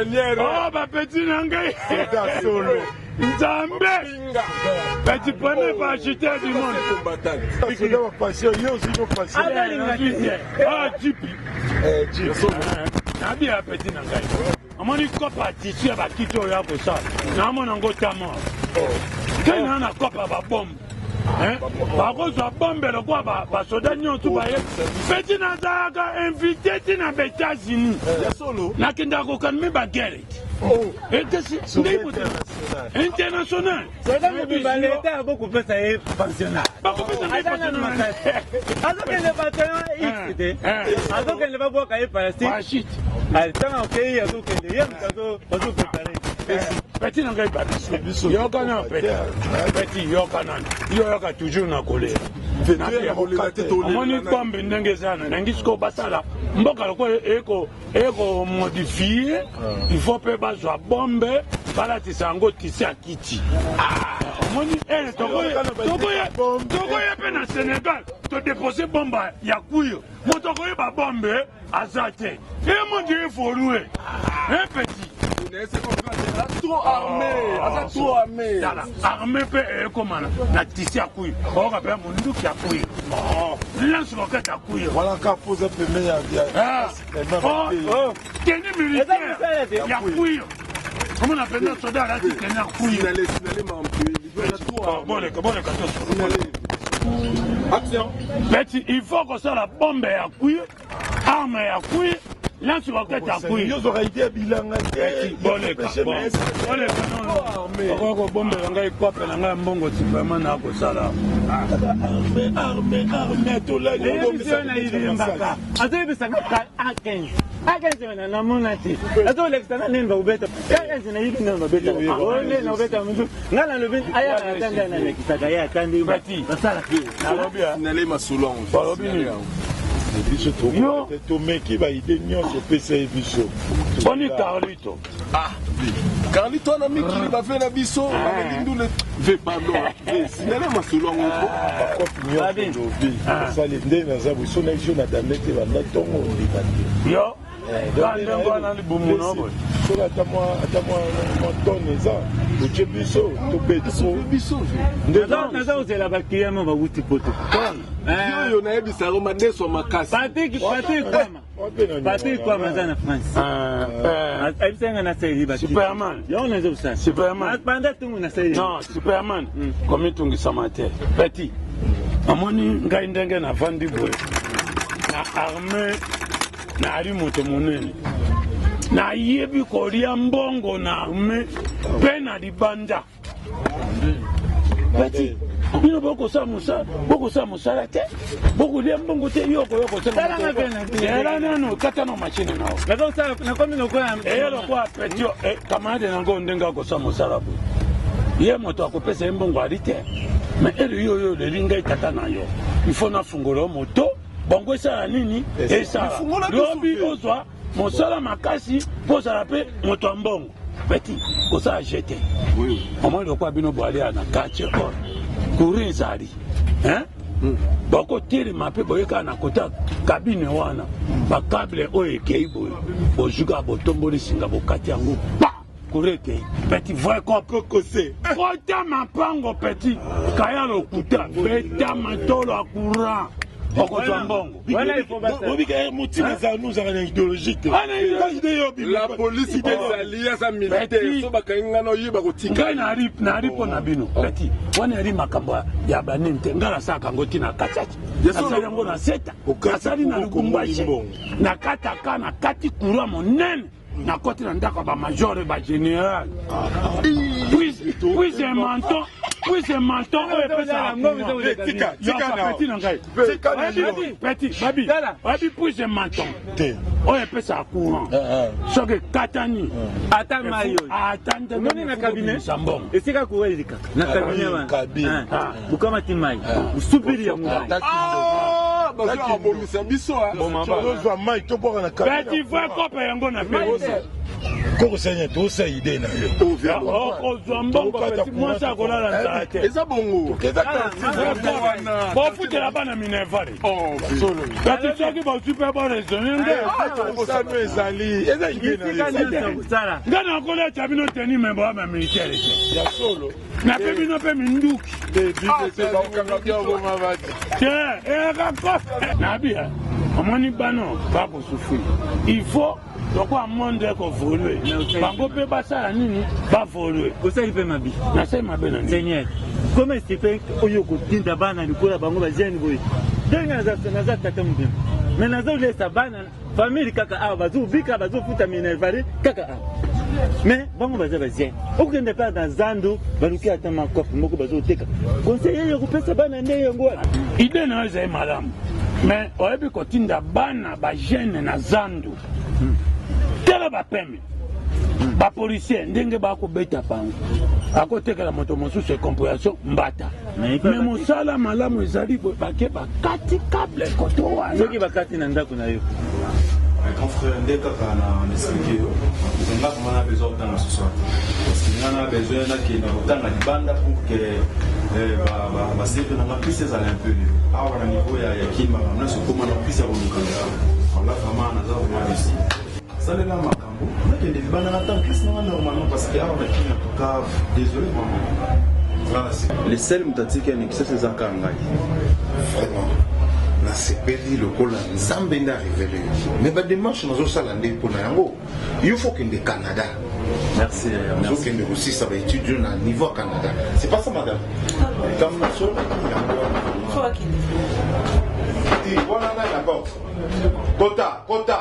Ingénieur. Oh, bapeti na ngai. Soda solo. Nzambe. Petit premier parachuteur du monde. Combattant. Soda wa passion, yo aussi yo passion. Azolinga te. Ah, jipi. Eh, Jeep. Nabi ya petit na ngai. Amoni kopa ya tissu ya bakiti oyo ya kosala. Naamona yango tamo. Ke na na kopa ba bombe. Hein? Bakozwa bombe lokola basoda nyonso baye. Petit nazalaka invité ti na ba États-Unis. Ya solo. Nakendaka kokalme bagere. Oh. Ekesi ndenge moto international. Soda mobimba leta akokopesa ye pensionnat. Bakopesa ngai Aza nanu pensionnat. makasi. Azokende bataillon X te. Azokende babwaka ye parachute. Parachute. Ntango akei azokende ye moto azoprepare. Petit na ngai babiso. Yoka na petit. Petit yoka nanu. Yo yoka toujours na kolela. Omoni bombe ndenge eza na nangi sikoyo basala mboka lokola eko eko modifie il faut mpe bazwa bombe balatisa yango tisi ya kiti. Omoni ere tokoya mpe na Senegal todepose bomba ya kuyo moto akoyeba bombe aza te. Emondi evolue un petit. Trop armé. Aza trop armé. Tala, armée mpe ekomana na tisi ya kuyo oyoka mpe monduki ya kuyo lance roquette ya kuyo Voilà ka poza pembeni ya Ah. Oh, tenue Eza militaire mosala te. ya kuyo omona mpenza soda alati tenue ya kuyo Signalé, signalé, ma Aza trop armé. boleka boleka toso Signalé. Action. Petit, il faut kosala bombe ya cuir, arme ya cuir, lance roquette ya cuir. Yo ozwaka idée ya bilanga te. Boleka, bon. Boleka nono. Okoki kobombela ngai kope na ngai ya mbongo suplement na kosala. Arme, arme, arme, tolali. Eyebisi yo na ilembaka. Azoyebisanga A15. A15 wana namona te. Azolekisa nga ndenge bakobeta. A15 nayebi ndenge babeta. Oyo ndenge nakobeta motu. Nga nalobi ayaka ata nde nalekisaka ye ata ndenge Bati. basalaka ye. Nalobi ya. Signalé masolo yango. Balobi nini? Biso Yo. tomeki ba idée nyonso opesa ye biso. Boni Carlito. Ah, Carlito wana mikili bave na biso bameli ndule ve pardon ve signalé masolo yango Bakope nyonso olobi. Osali nde naza boye. So na biso na dame te banda ntongo ondima te. Yo. Ka ndenge wana libumu na boye. Soki ata mwa tone eza otie biso tobeti po biso nde Naza kozela bakiliya mo bawuti poto. oyo nayebisa yango madeso makasi Patrick Patrick Kwama. Patrick Kwama aza na France. Ayebisa nga nasaleli bakiti. Superman. Yango naza kosala. Superman. Banda ntongo nasaleli. Non, Superman. Komitungisama te. Petit. Amoni ngai ndenge navandi boye na armée naali moto monene nayebi kolia mbongo na armée mpe na libanda. Petit, bino bokosala mosala bokosala mosala te bokolia mbongo te yo okoya Talanga mpe na kosala nano kata na machine nao Naza kosala nakomi lokola eye lokola petit camarade nango ndenge akosala mosala boye ye moto akopesa ye mbongo ali te mais ele yo oyo oleli ngai tata na yo il faut nafungola yo moto bongo esala nini esala Fungola biso lobi mpe. ozwa mosala makasi mpo ozala mpe moto ya mbongo petit kosala jete omoni lokola bino boalia na quartier or courant ezali hein? Bakotelema mpe boyekaka na kota kabine wana bakable oyo ekei boye bozwi kaka botomboli singa bokati yango pa courant ekei petit vrai cop kokose. kota mapango petit kaya lokuta beta matolo ya courant okozwa mbongo Wana il faut basala. Obika motima ezala nous ozalaka na idéologie te. Ah, na idéologie. Idée yo obimi. La police ezali aza militaire so bakangi nga na oyeba kotika ngai nali mpo na bino petit wana yali makambo ya banini te ngai nasalaka yango ntina katiati nasali yango na seta nasali na lubumbashi nakataka nakati courant monene nakoti na ndako ya bamajor bagénéral prise menton prise menton oyo epesaka petit na ngai petit babi babi prise menton oyo epesaka courant soki ekatani ata mai oyo ata omoni na cabinet mbongo esika courant elekaka na cabinet wana bokamati mai osupili yango mai bazobomisa biso tozwa mai tobwaka na petit vrai kope yango na pe. Koko sanya tosa idée na yo. Okozwa mbongo mwasi akolala nzala te. Eza bongo. Bofutela bana minerval. Kasi soki bozwi mpe boraisonne nde. Mosano ezali. Eza idée na yo. Nga nakoleta bino teni me boya ba militaire te. Ya solo. Nape bino mpe minduki. Te te bakokanga bino Te eyaka ko. Nabi omoni bano bakosufri. Il faut lokola monde ekovolue bango mpe basala nini bavolue. Osali mpe mabe. Nasali mabe na nini? Seigneur, comment est-ce que oyo kotinda bana likola bango bajeune boye? Ndenge naza tata mobimba. Mais nazolesa bana famille kaka awa bazobika bazofuta minerval kaka awa. Mais bango baza bajeune. Okende mpe na zando baluki ata makofi moko bazoteka. Conseiller ya kopesa bana nde yango wana. Idée na yo ezali malamu mais oyebi kotinda bana bajeune na zando tala bapeme bapolisier ndenge bakobeta bango akotekela moto mosusu ecomprehension mbata Mais me mosala malamu ezali boye bake bakati kable koto wana soki bakati na ndako na yo. Grand frère nde kaka na expliqué yo nga vraiment na besoin kotanga ce soir parce que nga na besoin nakende kotanga libanda pour que basepe nanga plus ezala un peu awa na niveau ya kimba nyonso okoma na plus ya koluka. Alors vraiment naza vraiment déçu. Salela makambo nakende libanda na tanga classe nanga normalement parce que awa na Kin, en tout cas désolé vraiment. Le seul moto atiki ya Kinshasa eza kaka ngai. Vraiment nasepeli lokola Nzambe nde arévéler yo. Mais badémarche nazosala nde mpona yango, yo faut okende Canada. Merci, merci. Ozokende kosisa baétude yo na niveau ya Canada, c'est pas ça, madame? Ntango nasolaki yango wana ti wana nani na porte, kota kota.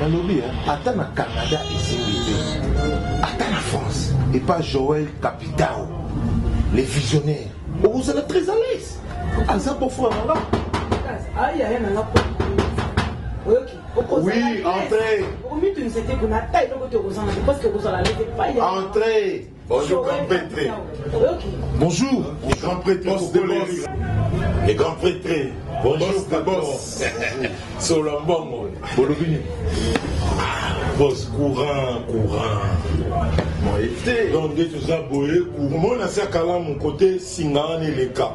Nalobi ata na Canada esimbi te, ata na France epa Joël Capitao le visionnaire, okozala très à l'aise, aza beau-frère na nga. Oui, entrez. Entrez. Bonjour, grand prêtre. Bonjour. Les grands prêtres. Boss de boss. Les grands prêtres. Bonjour, Boss de patron. boss. Solo mbongo. Bolobi nini? Boss, courant, courant. Moye te. Donc nde toza boye, courant mona se kalamu kote singa wana eleka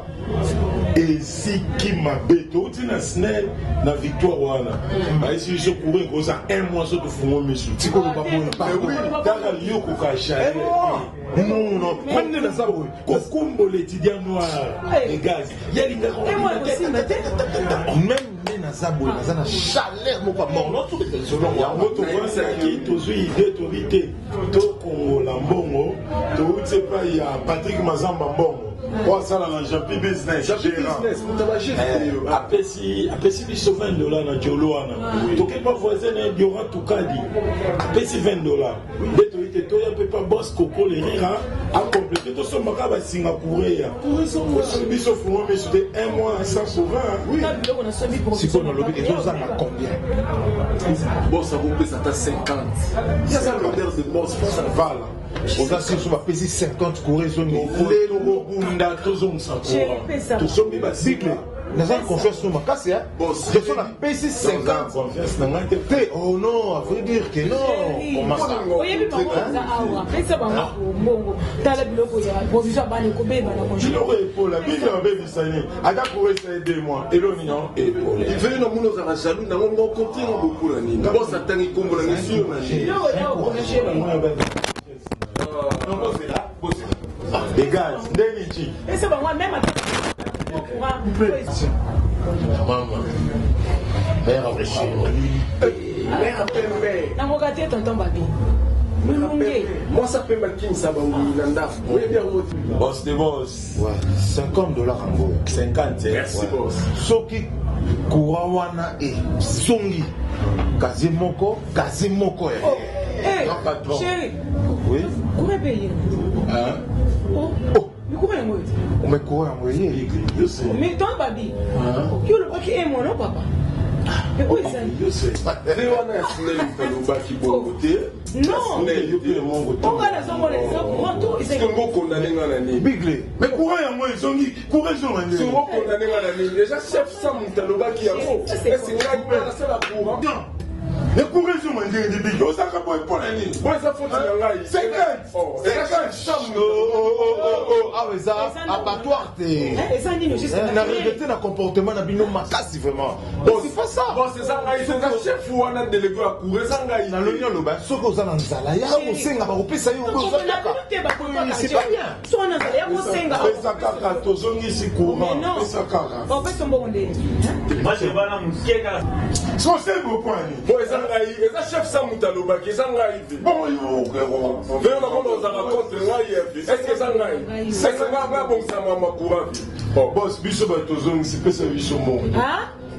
esiki mabe. Touti na SNEL na Victoire wana, bayesi biso courant ekoza un mois so tofungo misu. Tikoloba boye, pardon. Kaka yo koka chaleur. Non, non, même nde naza boye. Kokumbola étudiant noir, les gaz yalingaka. Même nde naza boye, naza na chaleur moko ya mort, notobeta lisolo. Yango tovandaki, tozwi idée, tobi te tokongola mbongo. Touti epai ya Patrik Mazamba, mbongo oyo asala na Jampi Business. Jampi gérant. Business, moto abageste. Apesi biso 20 $ na jolo wana. Toke pa voisin na ye Diora Tukadi, apesi 20 $ nde toyi te toya mpe pa bos Koko Lerira acompléter, tosombaka basinga kureya osoli biso fungo miso te, un mois sans courant. Sikoyo nalobi, ezozanga combien? Boss akopesa ata 50. Yaza l'odeur de boss. Voilà. Oza sur bapesi 50, courant ezongi. Lelo bobunda, tozongisa courant, tosombi basinga. Naza na confiance no makasi. Boss. So napesi 50. Confiance na ngai te. Te, oh non, à vrai dire que non. Comment ça? Oyebi bango eza awa, pesa bango mbongo, tala biloko ya provision ya bana ekobeba na congé. Biloko epola, biso babebisa nini? Ata courant esali 2 mois, elo nini yango epola? Iveli na mona ozala jaloux nango ngo continue ngo bokula nini. Boss atangi nkombo na ngai sur na nini? Biloko ya congé. Bozela, bozela. Les gaz ndeni ti. Pesa bango même ata courant. Mama mère appréciée. Mère pembe. Nakoka te, tonton Babi mulunge. Mwasi apembe akimisa bangungi na ndako, oyebi yango te. Boss de boss. Ouais, 50 $ yango. 50. Merci, boss. Soki courant wana ezongi, kaze moko, kaze moko ya Eh, Non, patron. Chéri. Oui. Courant mpe ye. Oh. Mikuru yango ete. Mais courant yango eye. Mais ton Babi, yo olobaki e mwana papa eko ezali. Nde wana ya SNEL alobaki bongo te. Non, onga nazomona eza courant to eza. Songo okondane nga na nini? Bigle. Mais courant yango ezongi, courant ezonga nde. Songo okondane nga na nini? Déjà chef sa moto alobaki yango esi ngai mpe nasala courant. Mais courant ezonga. diki ozalaka boye mpo na nini? Po eza faute na ngai. 50 Oh, eza 50 Oh, oh, oh, oh, oh, awa eza abattoir te. Eza nini juste? Na regrette na comportement na bino makasi vraiment. C'est pas ça. Boss eza ngai te, eza chef wana délégué ya cour, eza ngai te. Nalongi aloba soki oza na nzala ya kosenga bakopesa yo oyo oza kaka. C'est pas bien. So na nzala ya kosenga. Pesa kaka tozongisi courant. Pesa kaka. Opesa mbongo nde. Sosembo mpo na nini? Po eza ngai, eza chef sa moto alobaki, eza ngai te. Bongo yo Veo nakoma ozalaka contre ngai ya vie. Est-ce que eza ngai? Est-ce que ngai ngai abongisa mama courant vie? Oh, boss biso bato tozongisi pesa biso mbongo.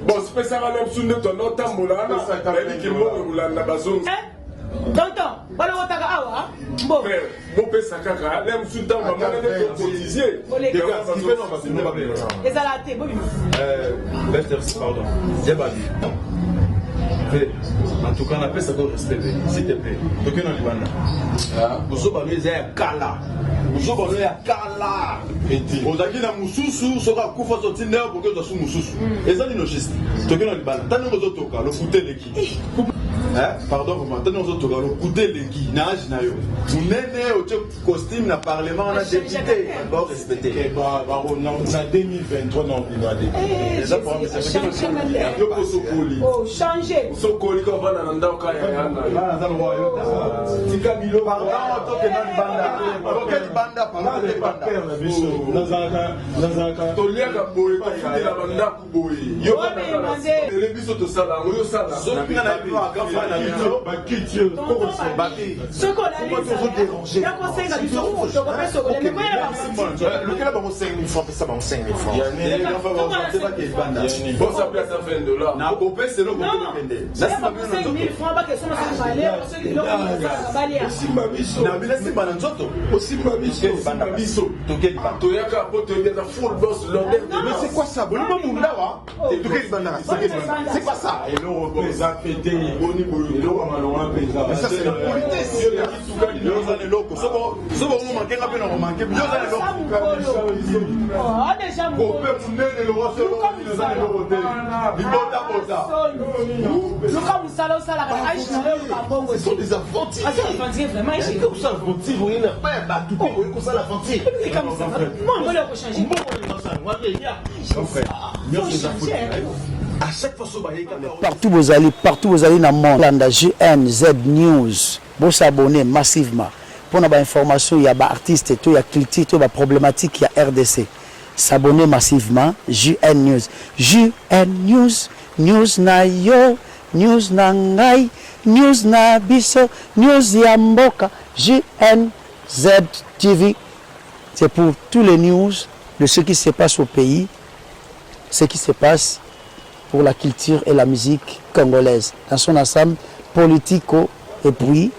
Boss pesaka na biso nde tondo otambola wana nayebiki mbongo ekolanda bazongisi. Tonton, balokotaka awa mbongo. Frère, bopesa kaka le mosusu ntango bamona nde tokotizie. Ezala te, bobima. Pardon. Yababi. En tout cas, napesa ko respect s'il te plaît. Toke na libanda. Bozoba no eza ya kala. Bozoba no ya kala. Ozalaki na mosusu soki akufa so otinda yo okoki ozwa su mosusu. Eza nino juste. Toke na libanda. Tani ozotoka lokuta eleki. Pardon vraiment. Tani ozotoka lokuta eleki na age na yo. Monene otie costume na parlement wana député. Ba respecter. Na 2023 na obima député. Eza problème. Yo mpo osokoli. Oh, changer. Osokoli ka ovanda na ndako ya ya na yo. Naza lokola yo te. Tika biloko. Pardon, tokenda libanda. Toke libanda, pardon, toke libanda. Père na biso nazalaka nazalaka Toliaka boye, tofutela bandako boye. Yo Oyo demande. ele biso tosala yango, yo sala. Soki nga na bino aka frère na bino. bakiti oyo Babi. Soki olali Pourquoi tozo déranger? ya kosenga biso tokopesa okolema koyela bango. Lokela bango 5000 francs, pesa bango 5000 francs. Boss ape ata 20 dollars. Nakopesa eloko Non, tokende. soki ba 5000 francs bakesoma soki valeur soki biloko nini esalaka balia. osimba biso Na bino simba na nzoto. osimba biso Libanda biso. Toke libanda. Toyaka po toyebi eza full boss l'ordre. Mais c'est quoi ça? Bolimo mundawa? Toke libanda, toke libanda. C'est quoi ça? eloko mpe eza pete boni boye eloko ya malonga mpe eza Mais ça c'est la politesse. Yo oza na eloko. Soko soko omanke nga mpe na komanke. Yo oza na eloko. Aza mokolo. Oh, déjà mokolo. Kope monene eloko solo oza na eloko te. Libota bota. Luka mosala osalaka age na yo oluka mbongo. Ce sont des aventures. Aza aventurier vraiment age. Kosala aventure oye na pa ya bato mpe oye kosala aventure. Luka mosala. Mwa mbolo ya kochange. Nyonso eza faute na yo. À chaque fois so bayeka Partout bozali, partout bozali na monde. Landa JNZ News. Bo s'abonner massivement pona ba information ya ba artistes to ya culture to ba problematique ya rdc. S'abonner massivement JN News. JN News, news na yo, news na ngai, news na biso, news ya mboka. JNZ TV. C'est pour tous les news de ce qui se passe au pays, ce qui se passe pour la culture et la musique congolaise dans son ensemble politico et puis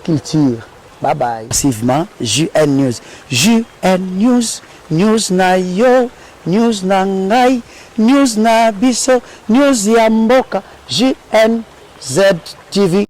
culture. Bye bye. Massivement, JN News. JN News, news na yo, news na ngai, news na biso, news ya mboka, JNZ TV.